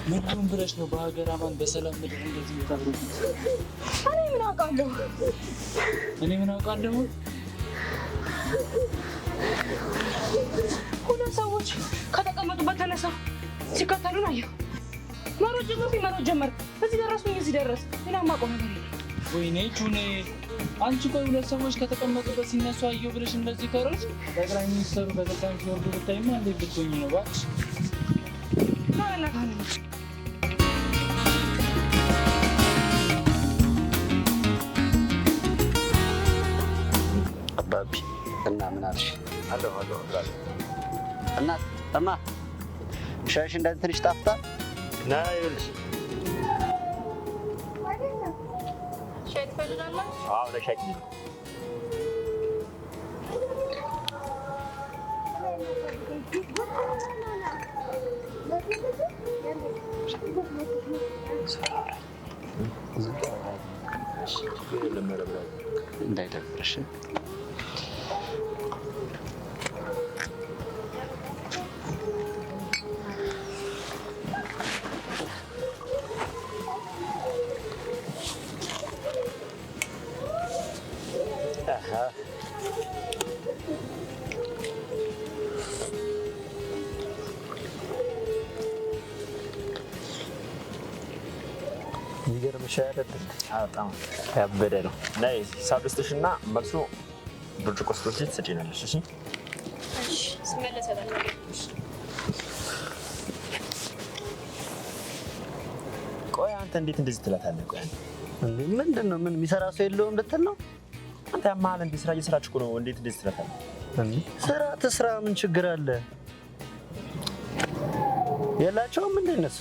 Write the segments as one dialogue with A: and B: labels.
A: ምን ሆን ብለሽ ነው በሀገር አማን በሰላም ምድር እንደዚህ የምታብሩት?
B: እኔ ምን አውቃለሁ?
A: እኔ ምን አውቃለሁ?
B: ሁለት ሰዎች ከተቀመጡበት ተነሳ ሲከተሉን አየሁ። መሮጥ ጀመርኩኝ፣ መሮጥ ጀመርኩ። እዚህ ደረስኩኝ፣ እዚህ ደረስ። ሌላ የማውቀው ነገር የለም።
A: ወይኔ ቹኔ፣ አንቺ ቆይ ሁለት ሰዎች ከተቀመጡበት ሲነሱ አየሁ ብለሽ እንደዚህ ከሮጥሽ ጠቅላይ ሚኒስትሩ ከስልጣን ሲወርዱ ብታይማ እንዴት ብትሆኚ ነው እባክሽ?
B: ና በእናትህ አሁን እንሂድ።
C: አባቢ እና ምን አልሽ?
D: አለሁ አለሁ brother።
C: እናት እማ ሻይሽ እንደዚህ ትንሽ ጣፍጣ
D: ና ይኸውልሽ።
B: ሻይ ትፈልጋለህ?
D: አዎ ለሻይ።
C: እንዳይደብርሽ።
D: የሚገርም ሻይ አይደል? በጣም ያበደ ነው። ነይ ሂሳብ ልስጥሽና መልሱ ብርጭቆ ስትወስጂ ትሰጪናለሽ። እሺ
B: እሺ፣ ስመለስ እበላለሁ።
D: ቆይ አንተ እንዴት እንደዚህ ትላታለህ? ቆይ አንተ
C: እንዴ ምንድን ነው? ምን የሚሰራ ሰው የለውም ልትል ነው?
D: አንተ ያመሃል እንዴ? ስራ እየሰራች እኮ ነው። እንዴት እንደዚህ ትላታለህ?
C: እንዴ ስራ ትስራ፣ ምን ችግር አለ? የላቸውም እንዴ እነሱ?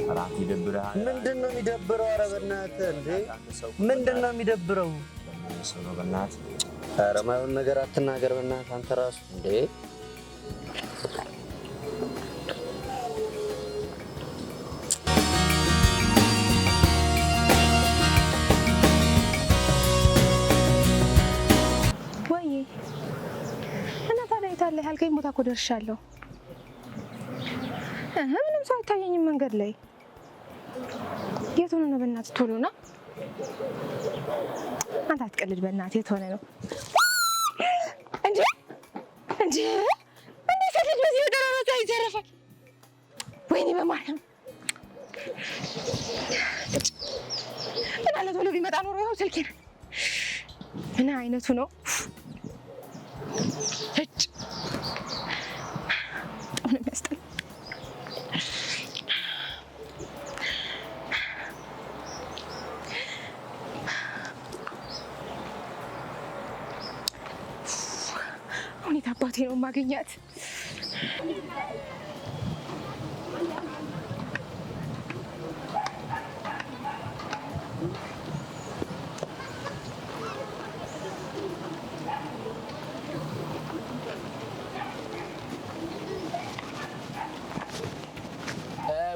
D: ኧረ አንተ ይደብርሃል።
C: ምንድን ነው የሚደብረው? ኧረ በእናትህ እንዴ ምንድን ነው የሚደብረው?
D: ሰው ነው በእናትህ።
C: ኧረ ማይሆን ነገር አትናገር በእናትህ አንተ ራሱ እንዴ።
B: ወይ እና ታዲያ የት አለ ያልከኝ ቦታ እኮ ደርሻለሁ። እህ ምንም ሰው አይታየኝም መንገድ ላይ። የት ሆነ ነው? በእናትህ ቶሎ ና። አንተ አትቀልድ በእናትህ። የት ሆነ ነው እንዴ? እንዴ እንዴ ሴት ልጅ በዚህ በጠራራ ፀሐይ ይዘረፋል? ወይኔ በማርያም ምን አለ ቶሎ ቢመጣ ኖሮ። ይኸው ስልኬን ምን አይነቱ ነው? እጭ በጣም ነው የሚያስጠላው። አሁን የት አባቴ ነው የማገኛት?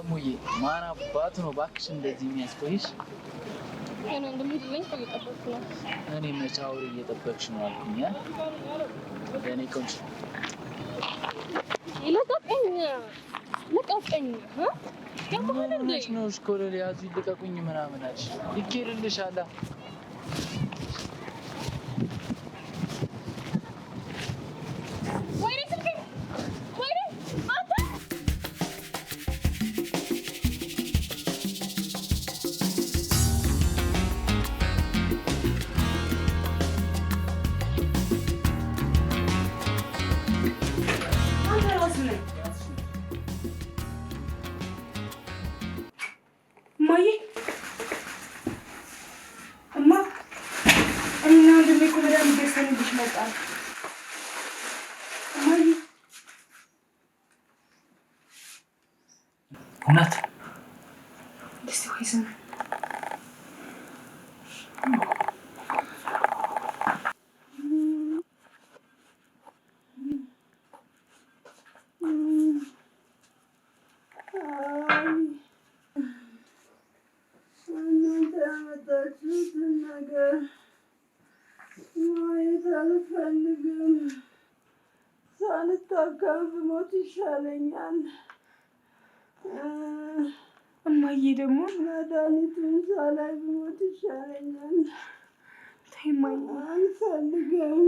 A: ሙዬ ማን አባቱ ነው እባክሽ እንደዚህ የሚያስቆይሽ?
B: ገና እንደምሄድልኝ እኮ እየጠበቅኩ ነው።
A: እኔ መቼ አውሬ እየጠበቅሽ ነው አልኩኝ። አ? የእኔ ቆንጆ
B: ልቀቀኝ፣ ልቀቀኝ።
A: ምን ሆነሽ ነው? እሽኮለሌ ያዙ ይልቀቁኝ ምናምን አልሽ። ይኬድልሻል።
B: ወይኔ ስልኬ፣ ወይኔ አንተ
E: እማዬ እማ፣ እኔና ወንድሜ እኮ መድኃኒት ገዝተንልሽ መጣን። እማዬ
A: እናት
E: ደስ ወይ ስም
F: እናንተ ያመጣችሁትን ነገር ማየት አልፈልግም። ሳልታከም ብሞት ይሻለኛል።
E: እማዬ ደግሞ
F: መድኃኒቱን ሳላይ ብሞት ይሻለኛል።
E: ተይ እማዬ፣
F: አልፈልግም።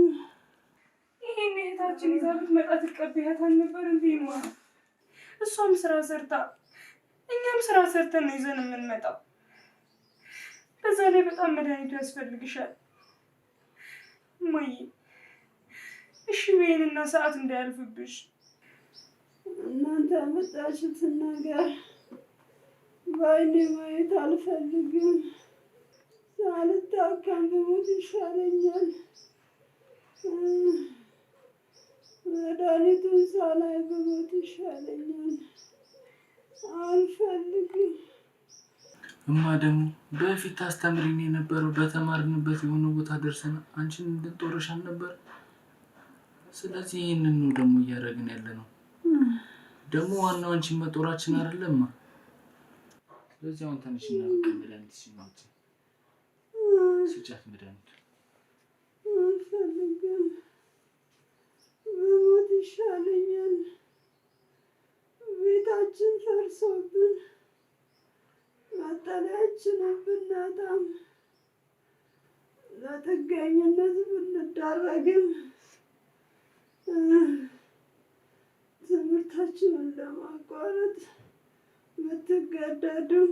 E: ይሄን እህታችን ይዛ ብትመጣ ትቀበያት አልነበር እንዴ? እማ እሷም ስራ ሰርታ እኛም ስራ ሰርተን ነው ይዘን የምንመጣው። በዛ ላይ በጣም መድኃኒቱ ያስፈልግሻል እማዬ። እሺ በይንና ሰዓት እንዳያልፍብሽ።
F: እናንተ ያመጣችሁትን ነገር በዓይኔ ማየት አልፈልግም። ሳልታከም ብሞት ይሻለኛል። መድኃኒቱን ሳላይ ብሞት ይሻለኛል። አልፈልግም።
A: እማ ደግሞ በፊት ታስተምሪን የነበረው በተማርንበት የሆነ ቦታ ደርሰን አንቺን እንድንጦርሽ አልነበር? ስለዚህ ይህንን ነው ደግሞ እያደረግን ያለ ነው። ደግሞ ዋናው አንቺን መጦራችን አይደለም። ስለዚህ አሁን ተነሽና በቃ መድኃኒት ሲናውጭ ስጫት መድኃኒቱ።
F: አልፈልግም። ብሞት ይሻለኛል። ቤታችን ፈርሶብን መጠለያችንን ብናጣም ለጥገኝነት ብንዳረግም ትምህርታችንን ለማቋረጥ ብትገደዱም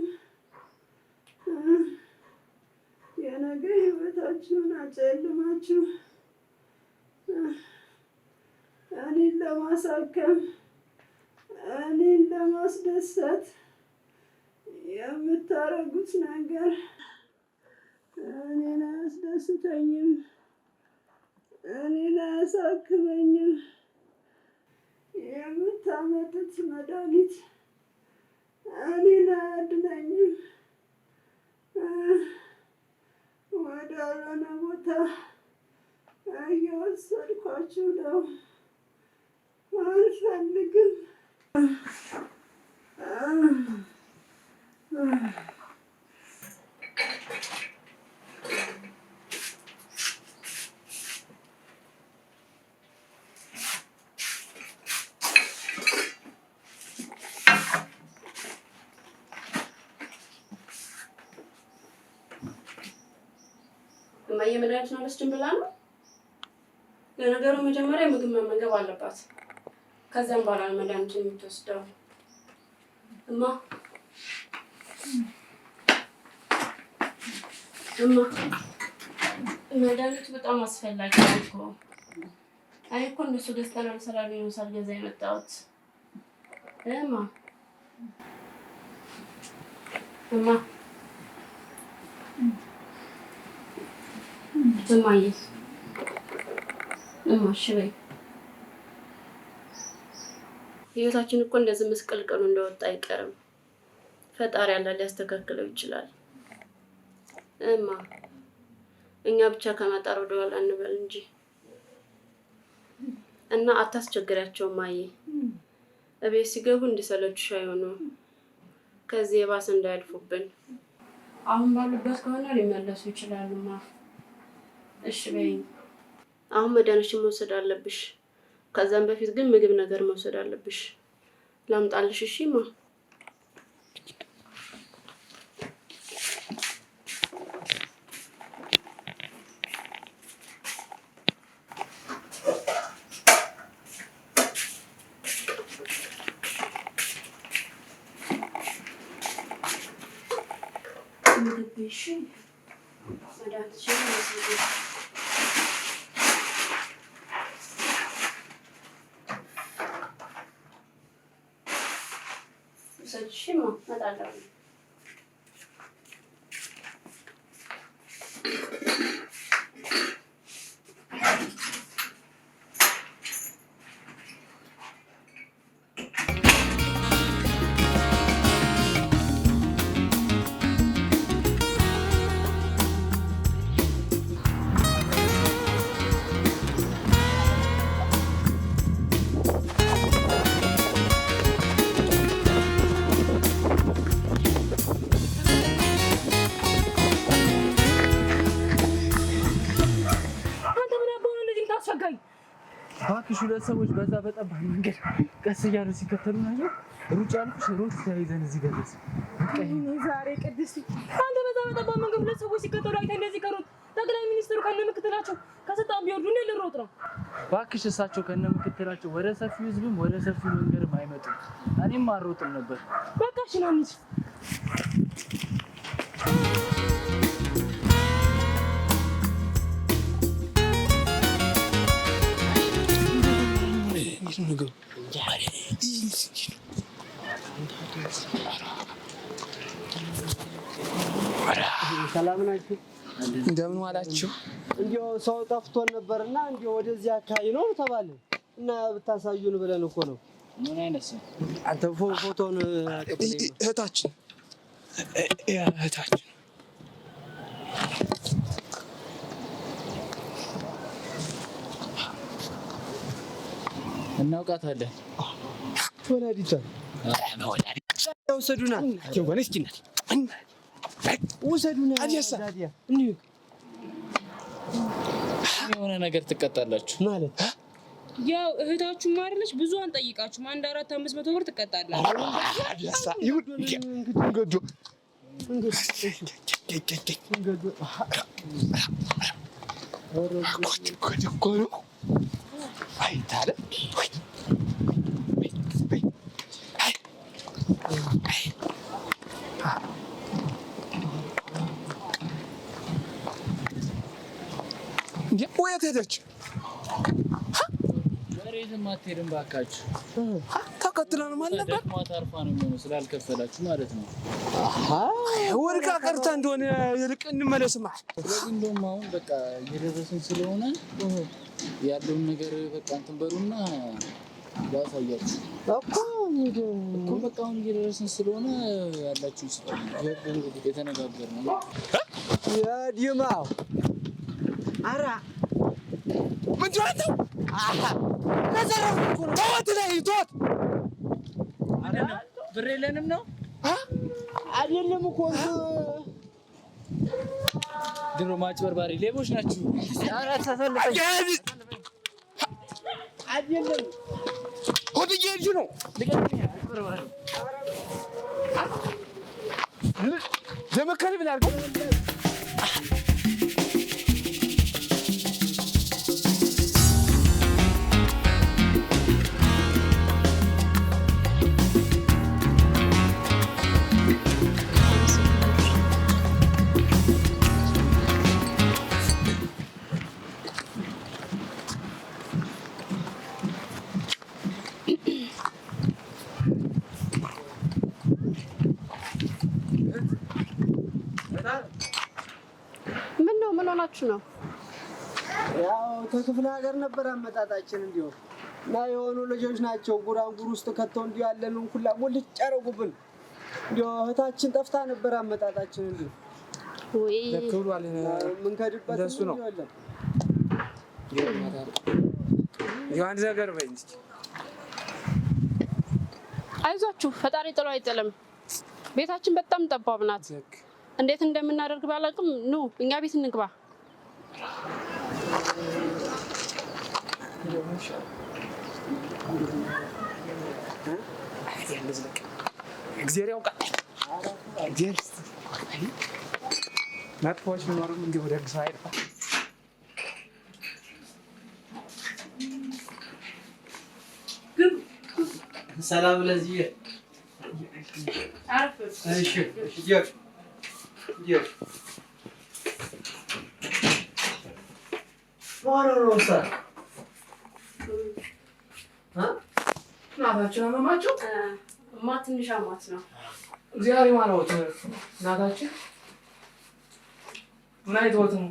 F: የነገ ሕይወታችሁን አጨልማችሁ እኔን ለማሳከም እኔን ለማስደሰት የምታረጉት ነገር እኔን አያስደስተኝም፣ እኔን አያሳክመኝም። የምታመጡት መድኃኒት እኔን አያድነኝም። ወዳልሆነ ቦታ እየወሰድኳችሁ ነው። አልፈልግም።
G: እማዬ መድኃኒቱን አልወስድም ብላ ነው። ለነገሩ መጀመሪያ ምግብ መመገብ አለባት። ከዚያም በኋላ ነው መድኃኒቱን የምትወስደው። እማ እማ መድኃኒቱ በጣም አስፈላጊ ነው እኮ። እኔ እኮ እነሱ ገዝተናል ስላሉኝ ነው ሳልገዛ የመጣሁት። እማ እማ እማዬ እማ እሺ በይ። ህይወታችን እኮ እንደዚህ ምስቅልቅሉ እንደወጣ አይቀርም። ፈጣሪ ያለ ሊያስተካክለው ይችላል። እማ እኛ ብቻ ከመጣር ወደኋላ እንበል እንጂ እና አታስቸግሪያቸው እማዬ። እቤት ሲገቡ እንዲሰለቹሽ አይሆኑ፣ ከዚህ የባሰ እንዳያልፉብን። አሁን ባሉበት ከሆነ ሊመለሱ ይችላሉማ። እሺ በይኝ። አሁን መድኃኒትሽን መውሰድ አለብሽ። ከዛም በፊት ግን ምግብ ነገር መውሰድ አለብሽ። ላምጣልሽ? እሺ ማ ምግብ እሺ፣ መድኃኒትሽን ውሰጂ። ውሰጂ። እሺ ማ እመጣለሁ።
E: አንተ ምን አባው ነው እንደዚህ የምታስፈጋኝ?
A: እባክሽ ሁለት ሰዎች በዛ በጠባብ መንገድ ቀስ እያሉ ሲከተሉ ናቸው። ሩጫ አልኩሽ፣ ሮጥ ተያይዘን እዚህ ደረስን። በቃ ይሄ ነው።
E: ዛሬ ቅድስት አንተ በዛ በጠባብ መንገድ ሁለት ሰዎች ሲከተሉ አይተህ እንደዚህ ከሮጥ ጠቅላይ ሚኒስትሩ ከነ ምክትላቸው ከስልጣን ቢወርዱ እኔ ልሮጥ ነው።
A: እባክሽ እሳቸው ከነ ምክትላቸው ወደ ሰፊው ህዝብም ወደ ሰፊው መንገድም አይመጡም። እኔም አልሮጥም ነበር።
E: በቃ እሺ ና እንሂድ።
C: ሰላም ናችሁ?
H: እንደምን ዋላችሁ?
C: እንዲያው ሰው ጠፍቶን ነበርና እንዲያው ወደዚህ አካባቢ ነው ተባለ እና ብታሳዩን ብለን እኮ ነው።
A: ምን አይነት ሰው?
C: አንተ ፎቶን አቀብለኝ።
H: እህታችን እህታችን
A: እናውቃታለን።
C: ወላዲቷን ውሰዱና ውሰዱና
A: የሆነ ነገር ትቀጣላችሁ
C: ማለት
E: ያው እህታችሁ አይደለች ብዙ አንጠይቃችሁም። 1 4 500 ብር ትቀጣላችሁ።
H: ወየት ሄደች?
A: ወዴትም አትሄድም እባካችሁ።
H: ተከትለን አልነበር?
A: ደክሟት አርፋ ነው የሚሆነው ስላልከፈላችሁ ማለት ነው።
H: ወድቃ ቀርታ እንደሆነ ይልቅ እንመለስማ።
A: ስለዚህ እንደውም አሁን በቃ እየደረስን ስለሆነ ያለውን ነገር በቃ እንትን በሉና ላሳያችሁ እኮ በቃ አሁን እየደረስን ስለሆነ ያላችሁ ስጡ የተነጋገርነው
C: የዲማው አራ
H: ምንድን ነው? ተወት ላይ ተወት።
A: ብር የለንም ነው
C: አይደለም እኮ
A: ድሮ ማጭበርባሪ ሌቦች ናችሁ።
C: አይደለም
H: ሆድ እየሄድሽ ነው። ለመከር ብለህ አድርገው።
G: ምን ነው? ምን ሆናችሁ ነው?
C: ያው ከክፍለ ሀገር ነበር አመጣጣችን። እንዲሁ እና የሆኑ ልጆች ናቸው ጉራንጉር ውስጥ ከተው እንዲሁ ያለንን ሁላ ሞልጭ ያደረጉብን። እንዲሁ እህታችን ጠፍታ ነበር አመጣጣችን። እንዲሁ
G: ወይ
C: የምንከድበት
H: እንደሱ ነው። አንድ ነገር በይ እንጂ
G: አይዟችሁ፣ ፈጣሪ ጥሎ አይጥልም። ቤታችን በጣም ጠባብ ናት። እንዴት እንደምናደርግ ባላውቅም ኑ እኛ ቤት እንግባ።
H: እግዚአብሔር ያውቃል። እግዚአብሔር መጥፎዎች ቢኖሩም እንዲሁ ደግ ሰው አይጥፋ።
C: ሰላም ለዚህ እሺ
H: እናታችን አመማቸው።
G: እማ ትንሽ አሟት ነው።
H: እግዚአብሔር ይማረዎት። እናታችን ምን አይተዎት ነው?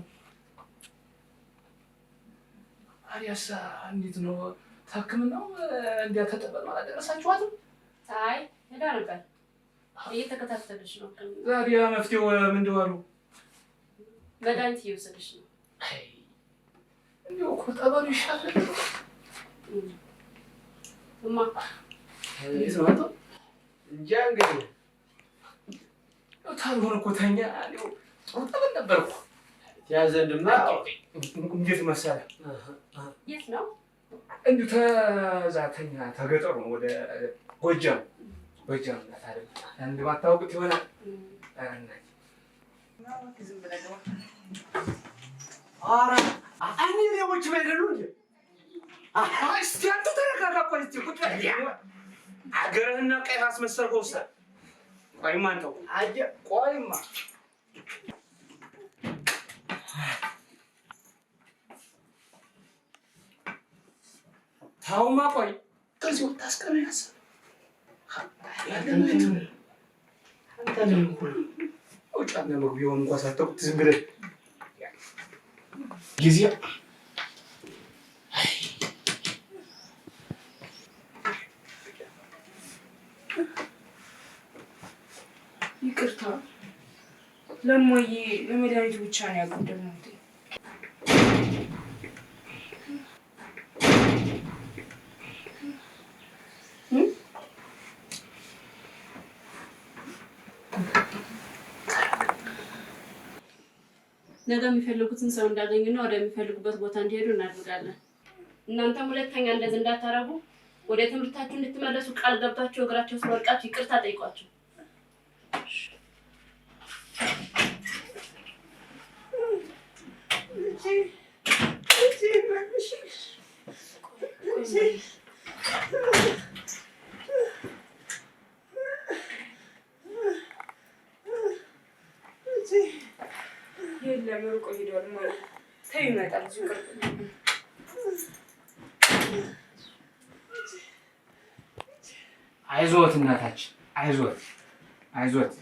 H: ታዲያስ እንዴት ነው ሕክምናው? እንዲያ ተጠበቅ አላደረሳችኋትም?
G: አይ ሄዳ ነበር፣ እየተከታተለች ነው።
H: ታዲያ መፍትሄው ምንድን አሉ?
G: መድኃኒት እየወሰደች ነው።
H: እንዲያው እኮ ጠበሉ ይሻላል።
G: እማ
H: እንዴት ነው አንተ?
C: እንጃ እንግዲህ
H: ታልሆነ እኮ ተኛ እንዲያው ጥሩ ጠበል ነበር እኮ።
C: ያ ዘንድማ
H: እንዴት መሰለህ
G: የት ነው?
H: እንዲሁ ተዛ ተኛ ተገጠሩ ነው ወደ ጎጃም በጀርነት አይደል አንድ ባታውቁት ይሆናል። ኧረ እኔ ሌቦች አይደሉ እንዴ? እስቲ አንተ ተረጋጋ። ቆይ እስቲ ቁጭ በል። አገርህና ቀይህ አስመሰልከው። እሳ ቆይማ አንተው አየህ፣ ቆይማ ታውማ ቆይ ከዚህ ወጣ አስቀረኝ አሰብ ያለነው አንተ ነው ሁሉ ውጫና መግቢያውን እንኳን ሳታውቁት ዝም ብለህ ጊዜ
I: ይቅርታ ለእማዬ ለመድኃኒቱ ብቻ ነው ያጎደልነው።
G: ነገ የሚፈልጉትን ሰው እንዳገኙና ወደሚፈልጉበት ቦታ እንዲሄዱ እናደርጋለን። እናንተም ሁለተኛ እንደዚህ እንዳታረጉ ወደ ትምህርታችሁ እንድትመለሱ ቃል ገብታችሁ እግራቸው ስር ወድቃችሁ ይቅርታ ጠይቋቸው።
I: የለም ሩቆ ሄዷል ማለት ተይው፣ ይመጣል እዚሁ ቅርብ ነው።
H: አይዞት እናታችን፣ አይዞት አይዞት።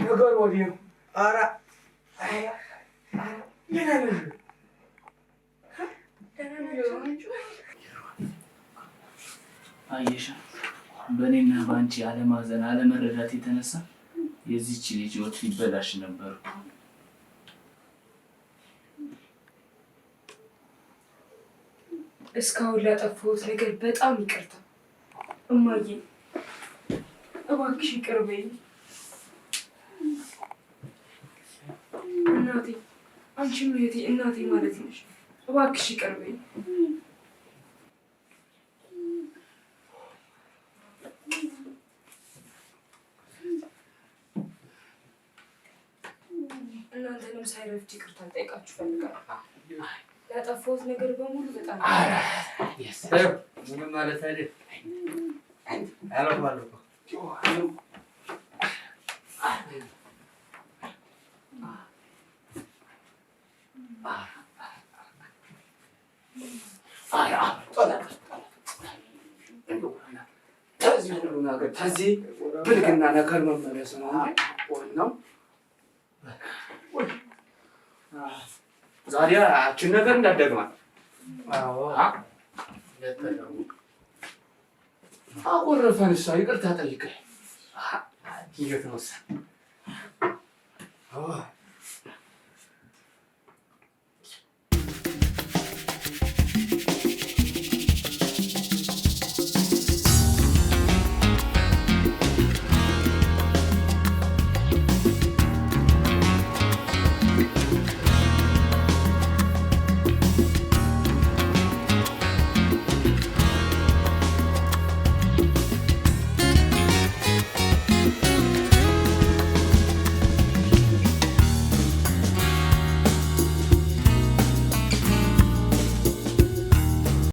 H: ነገሩ ወዲህ ነው። ኧረ
A: አየሻ፣ በእኔና በአንቺ አለማዘን አለመረዳት የተነሳ የዚች ልጅ ሕይወት ሊበላሽ ነበር።
I: እስካሁን ላጠፋሁት ነገር በጣም ይቅርታ እማዬ፣ እባክሽ ይቅር በይኝ። እናቴ፣ አንቺም እህቴ እናቴ ማለት ነሽ። እባክሽ ይቅር በይኝ። እናንተንም ሳይረፍድ ይቅርታ ልጠይቃችሁ እፈልጋለሁ። ላጠፋሁት ነገር በሙሉ በጣም
J: ምንም ማለት አይደል። አለፋለሁ እኮ።
H: ተዚህ ሁሉ ነገር ተዚህ ብልግና ነገር መመለስ ነው እንጂ ዋናው ዛሬ አችን ነገር እንዳትደግማት። አቆረፈን እሷ ይቅርታ ጠይቀህ እንዴት ነው እሷ?